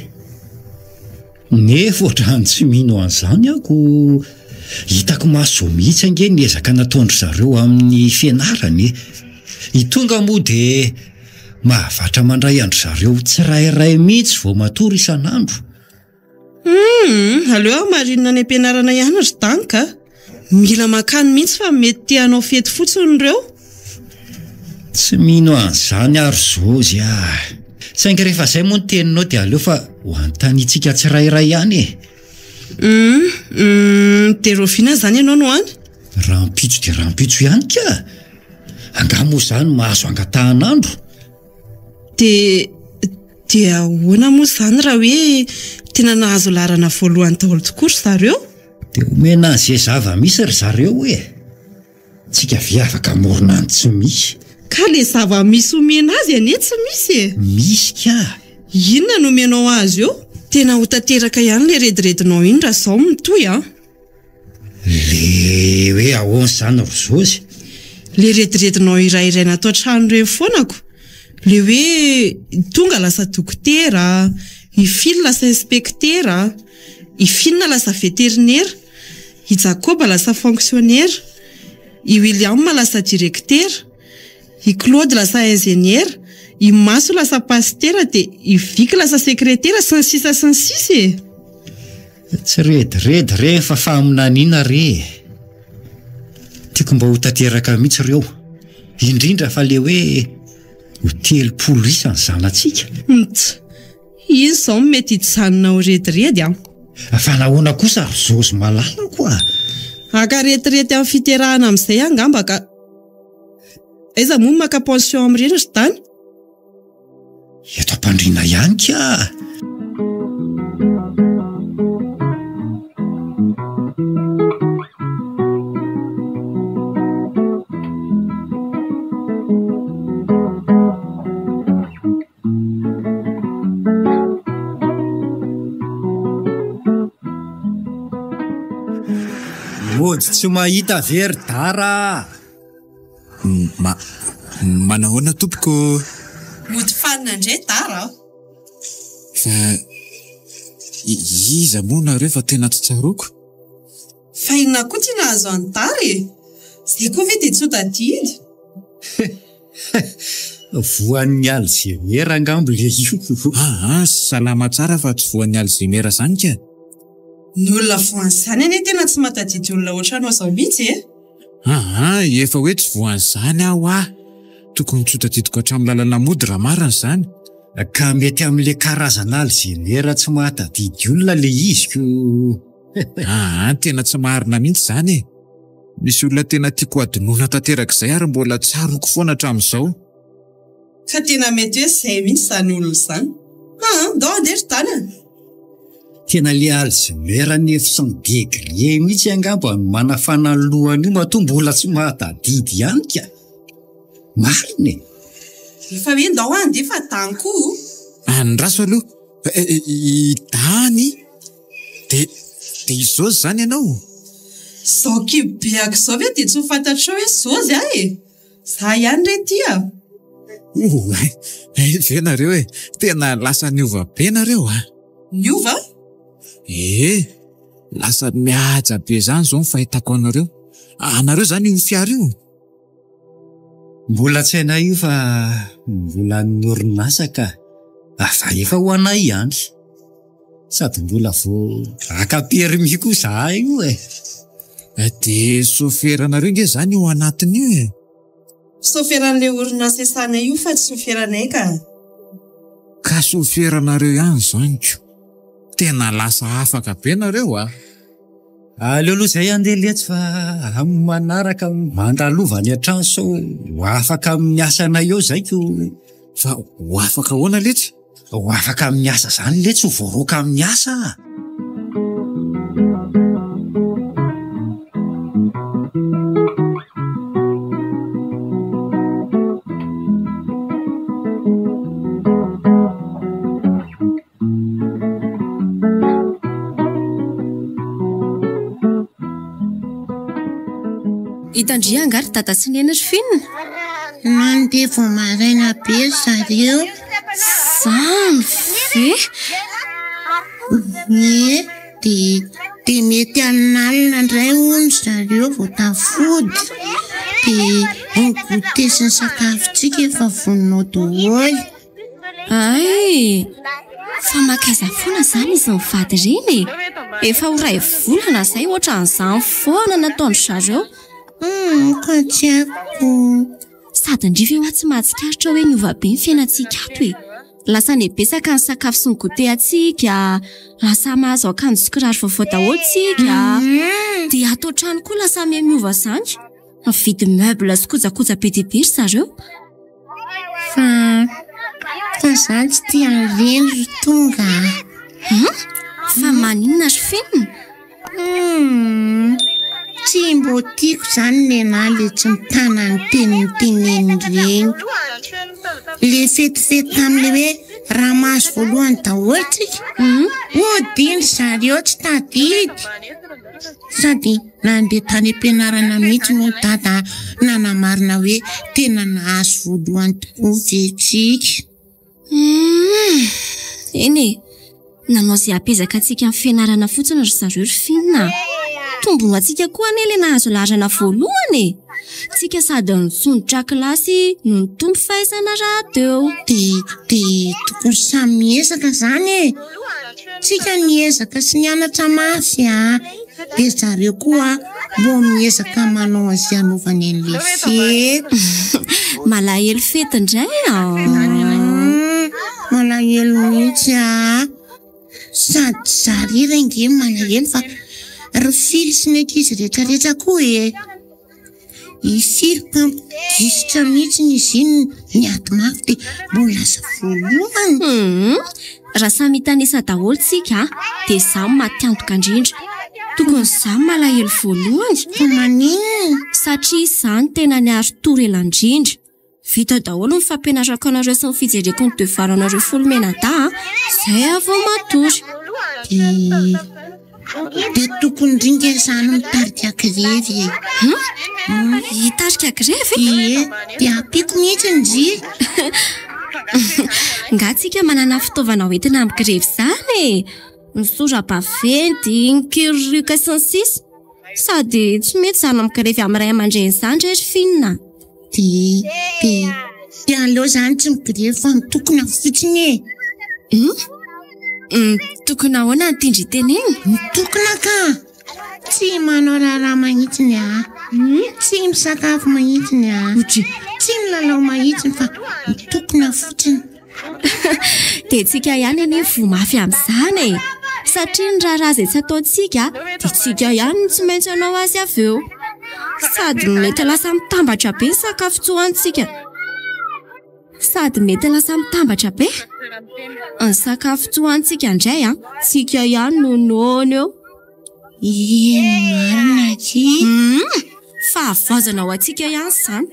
Nefa ohatran'ny tsy mino an'izany aho ko hitako maso mihitsy ange ny ezaka nataon-dry zareo amin'ny fianarana e! I Tonga moa dia mahavatra mandray an-dry zareo tsirairay mihitsy vao matory isan'andro. Humm, aleo aho marinina any am-pianarana ihany ry Dank a! Mila mankany mihitsy fa mety te hanao fety fotsiny ireo. Tsy mino an'izany aho ry Zozy a! Saingy rehefa izay moa ny teninao dia aleo fa ho anontaniantsika tsirairay ihany e! Humm, humm, dia rahoviana izany ianao no any? Rahampitso dia rahampitso ihany ka! Angaha moa izany mahazo angatahan'andro? Dia dia ahoana moa izany raha hoe tena nahazo laharana voalohany daholo tokoa ry zareo? Dia omena an'izay zava-misy ry zareo e! Tsika ve afaka hamorona ny tsy misy? Ka le zava-misy omena azy anie tsy misy e! Misy ka! Inona no omenao azy eo? Tena ho tanteraka ihany le rediredinao iny raha izao no mitohy an! Le hoe ahoana izany ry Zozy? Le rediredinao iray iray natao trano ireny foana ko! Le hoe i Tonga lasa dokotera, i Fily lasa inspektera, i Fina lasa veterinera, i Jakoba lasa fonksionera, i William lasa direktera, i Claude lasa injeniera, i Maso lasa pasitera dia i Vicky lasa sekretera sy ny sisa sy ny sisa e! Tsy rediredy re fa faminaniana re e! Tiako mba ho tanteraka mihitsy ireo. Indrindra fa le hoe ho 30 isa ny zanatsika. Mts. Izy izao no mety hijanona ho rediredy an. Fa nahoana kosa ry Zozy malalako a? Haka retirety amin'ny fiterahana amin'izay angamba ka. Aiza moa no maka pension amin'ireny ry Dany? Eto am-pandriana ihany ka. Mody tsy mahita ve ry Dara a? Ma, manahoana tompoko? Mody fanina indray Dara a! Fa iza moa nareo fa tena tsy tsaroako? Fa inona koa ty nahazo an'i Dara e? Zay koa ve dia tsy ho tadidy? Voan'ny Alzheimer angamba ilay io. Aa, salama tsara fa tsy voan'ny Alzheimer zany ka. Ny olona voan'izany anie tena tsy mahatadidy olona ohatranao izao mihitsy e. Aa, efa hoe tsy voan'izany aho ah. Tokony tsy ho tadidiko hatramin'ny lalana mody raha marina izany. Ka mety amin'ilay karazana Alzheimer tsy mahatadidy olona ilay izy ko. Aa, tena tsy marina mihitsy izany e. Misy olona tena tiako hadinoina tanteraka izay ary mbola tsaroako foana hatramin'izao. Ka tena mety hoe izay mihitsy izany olona izany. Aa, ndao handeha ry Dana a! Tena le Alzheimer 900 degré mihitsy angamba no manafana ny lohany io matoa mbola tsy mahatadidy ihany ka! Marina e! Efa hoe ndao handeha fa Dany koa o! Andraso aloha, i Dany Dia, dia i Zozy izany ianao? Izao kibobeako izao ve dia tsy ho fantatrao hoe Zozy aho e? Za ihany re ity a! Oay, hay ve nareo e! Tena lasa niova be nareo a! Niova? Ee, lasa mihaja be izany izao ny fahitako anareo. Anareo izany io fiara io? Mbola tsy hainay io fa mbola an'ny orinasa ka. Fa efa ho anay ihany. Sady mbola vao haka permis koa izahay io e. Dia soferanareo nge izany io anatiny io e. Soferan'ilay orinasa iasanay io fa tsy soferanay ka. Ka soferanareo ihany izany ko. Tena lasa afaka be nareo a. Aleo aloha izay handeha letsy fa amin'ny manaraka mandalova any an-trano sao ho afaka amin'ny asanay eo izay ko. Fa ho afaka ahoana letsy? Ho afaka amin'ny asa izany letsy, ho voaroaka amin'ny asa a! Hitan-dry angaha ry dada sy neny ry Fina? Nandeha vao maraina be ry zareo. Zany ve? Ie, dia dia mety alinalina indray hono ry zareo vao tafody. Dia ny goûter sy ny sakafontsika efa vonona ao daholo. Hay! Fa mankaiza foana izany izy mivady ireny e? Efa ho iray volana izay ohatran'izany foana nataon-dry zareo. Humm, ka tsy haiko. Sady ndry ve hoa tsy mahatsikaritra hoe niova be ny fiainantsika ato e? Lasa nibetsaka ny sakafo sy ny goûter antsika, lasa mahazo akanjo sy kiraro vaovao daholo tsika, dia ato an-trano koa lasa miha miova izany. Mividy meuble sy kojakoja be dia be ry zareo. Fa fa za tsy tia an'ireny ry tonga a. Hum? Fa maninona ry Fenina? Hum, tsy mbô tiako zany nenah le tsy mitana ny teniny teneniny ireny. Le fetifety tamle hoe raha mahazo voalohany daholo tsika, hody ry zareo tsy tadidy. Sady nandeha tany am-pianarana mihitsy moa Dada nanamarina hoe tena nahazo voalohany tokoa ve tsika. Humm! Eny e! Nanao izay hampezaka antsika amin'ny fianarana fotsiny ry zareo ry Fina a! Tombony ho antsika koa anie ilay nahazo laharana voalohany e! Tsika sady nisondrotra kilasy no nitombo fahaizana rahateo. Dia, dia tokony samy miezaka izany e! Tsika niezaka sy nianatra mafy a! Dia zareo koa mbô miezaka manao an'izay hanaovany an'ilay fety. Malahelo fety indray an! Malahelo mihitsy ah! Sady za irery ange no malahelo fa ry Fily sy ny ankizy rehetra rehetra koa e! I Fily mpampidisitra mihitsy izy iny niady mafy dia mbola lasa voalohany. Hum, raha samy hitanisa daholo tsika dia izaho no maty antoka indrindra. Tokony izaho no malahelo voalohany. Fa maninona? Satria izaho no tena niari-tory ela indrindra. Vita daholo ny fampianarako anareo sy ny fijereko ny devoir anareo folo mianadahy a! Izay aho vao matory. Dia dia tokony ringa izany mitarika grevy e. Hum? Hitarika grevy? Ie, dia ampiako mihitsy ndry. Nga tsika manana fitaovana hoentina amin'ny grevy izany e! Ny sora-baventy, ny kiririoka sy ny sisa. Sady tsy mety izany migrevy amin'ny ray aman-dreny izany re ry Fina. Dia, dia, dia aleo izany tsy migrevy fa mitokona fotsiny e. Hum? Mitokona ahoana no tian-dry tenenina? Mitokona ka! Tsy manao raharaha mahitsiny aho. Tsy misakafo mahitsiny aho. Tsy milalao mahitsiny fa mitokona fotsiny. Dia tsika ihany anie voa mafy amin'izany e! Satria ny raharaha izay tsy ataontsika dia tsika ihany no tsy maintsy hanao azy avy eo. Sady mety lasa mitambatra be ny sakafo tsy hohanintsika. Sady mety lasa mitambatra be ny sakafo tsy hohanintsika indray an, tsika ihany no noana eo. Eny marina akia. Hum! Fahavoazana ho antsika ihany izany.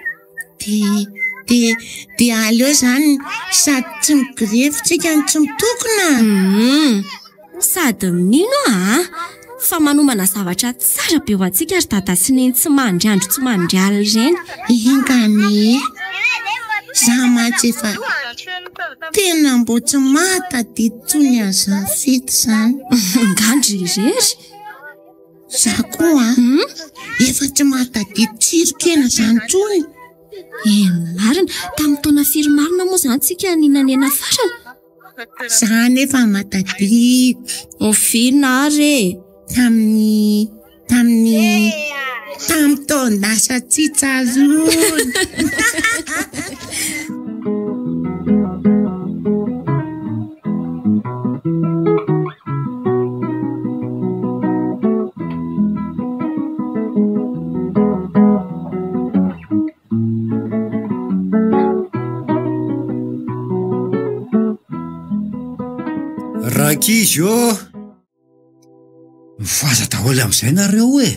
Dia, dia, dia aleo izany sady tsy migrevy tsika no tsy mitokona. Hum! Sady mino aho an, fa manomana zavatra tsara be ho antsika ry dada sy neny tsy mandry andro tsy mandry alina ireny. Enga anie. Za mantsy efa tena mbo tsy mahatadidy intsony an'izany fety izany. Ngandry irery. Za koa an, efa tsy mahatadidy tsiron-kena izany intsony. Eny marina, tamin'ny taona firy marina moa izany tsika nihinanena farany? Za anefa mahatadidy. Oviana ary e? Tamin'ny, tamin'ny, tamin'ny taon-dasa tsy tsaroana. Rankizy ô! Mifohaza daholo amin'izay nareo e!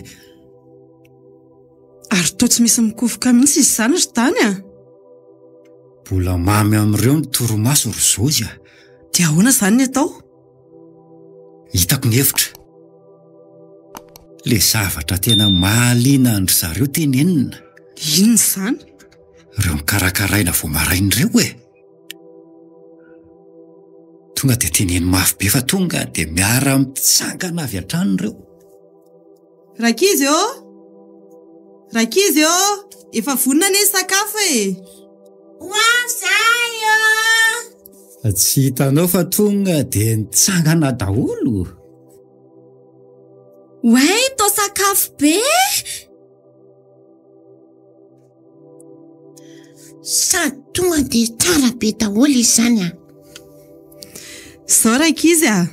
Ary toa tsy misy mikofoka mihitsy izy izany ry Dany a! Mbola mamy amin'ireo ny torimaso ry Zozy a! Dia ahoana izany ny atao? Hitako ny hevitra. Ilay zavatra tena mahaliana an-dry zareo tenenina. Inona izany? Ireo nokarakaraina vao maraina ireo e! Tonga dia teneno mafy be fa tonga dia miara-mitsangana avy hatrany ireo. Rankizy ô! Rankizy ô! Efa vonona anie ny sakafo e! Ho avy izahay ô! Tsy hitanao fa tonga dia nitsangana daholo. Oay, toa sakafo be! Sady tonga dia tsara be daholo izany an! Izao rankizy a!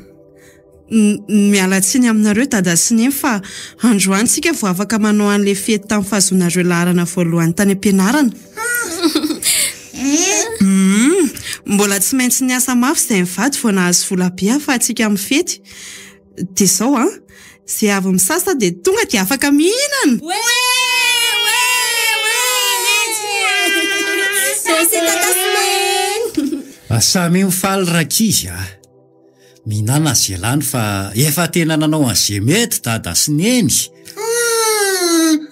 Miala tsiny aminareo dada sy neny fa androany tsika vao afaka manao an'ilay fety tamin'ny fahazoanareo laharana voalohany tany am-pianarana. Humm, mbola tsy maintsy niasa mafy izay mivady vao nahazo vola be ahafahantsika mifety. Dia izao an, izay avy misasa dia tonga dia afaka mihinana! Samia mifaly rankizy a! Mihinana ze lany fa efa tena nanao an'ze mety dada sy neny. Humm!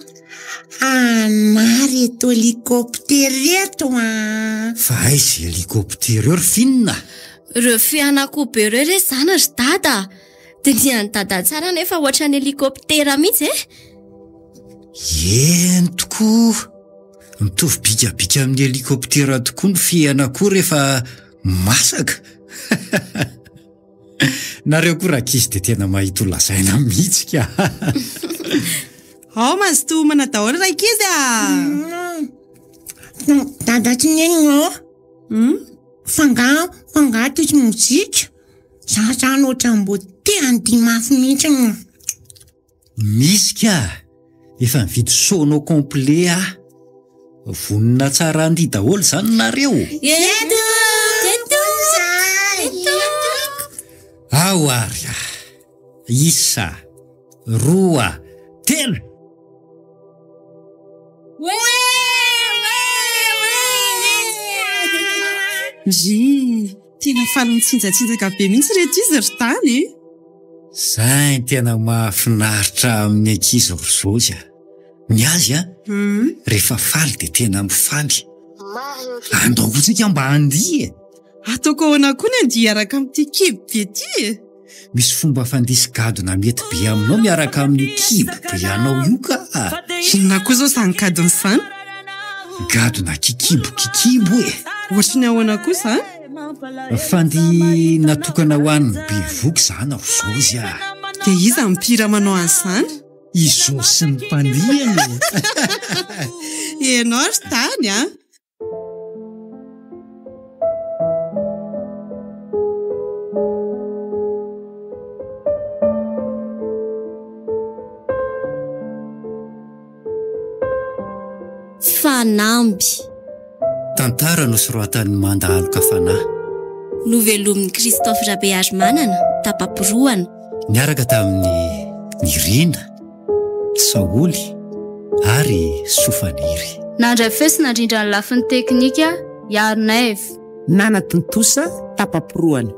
Anà reto hélicoptère reto an! Fa aiza hélicoptère eo ry Fina? Reo fean'akoho be reo re zany ry dada a! Dinihan'i dada tsara nefa ohatran'ny hélicoptère mihitsy e! Eny tokoa! Mitovy bikabika amin'ny hélicoptère tokoa ny fean'akoho rehefa masaka. Nareo koa rankizy dia tena mahita ho lazaina mihitsy ka. Ao mazotoa homana daholo rankizy a! Dada sy Neny ô! Fa nga, fa nga tsisy mozika? Za zany ohatran'ny mbo te handihy mafy mihitsy. Misy ka! Efa nividy sono complet aho. Vonona tsara handihy daholo izany nareo? Eto! Eto! Eto! Ao ary ah! Isa, roa, telo! Ndry! Tena faly mitsinjatsinjaka be mihitsy ireto izy ry Tany e! Zay no tena mahafinaritra amin'ny ankizy ry Zozy a! Ny azy a, rehefa faly dia tena mifaly. Andao koa tsika mba handihy e! Ataoko ahoana koa ny handihy hiaraka amin'ity kibo be ity e? Misy fomba fandisy gadona mety be aminao miaraka amin'io kibo be anao io ka! Inona koa izao izany gadona izany? Gadona kikibo kikibo e! Ohatry ny ahoana koa izany? Fandihy natokana ho an'ny bevoka izany ry Zozy a! Dia iza no mpihira manao an'izany? I Zozy sy ny mpandihany e! Ianao ry Tany a! Fanamby. Tantara nosoratan'i Manda Aloka Fanahy. Novelomin'i Christophe Rabearimanana, tapa-porohana. Niaraka tamin'i Nirina. Saoly ary Sofaniry. Nandray feo sy nandrindra ny lafiny teknika, Iarinaivo. Nanatontosa tapa-porohana.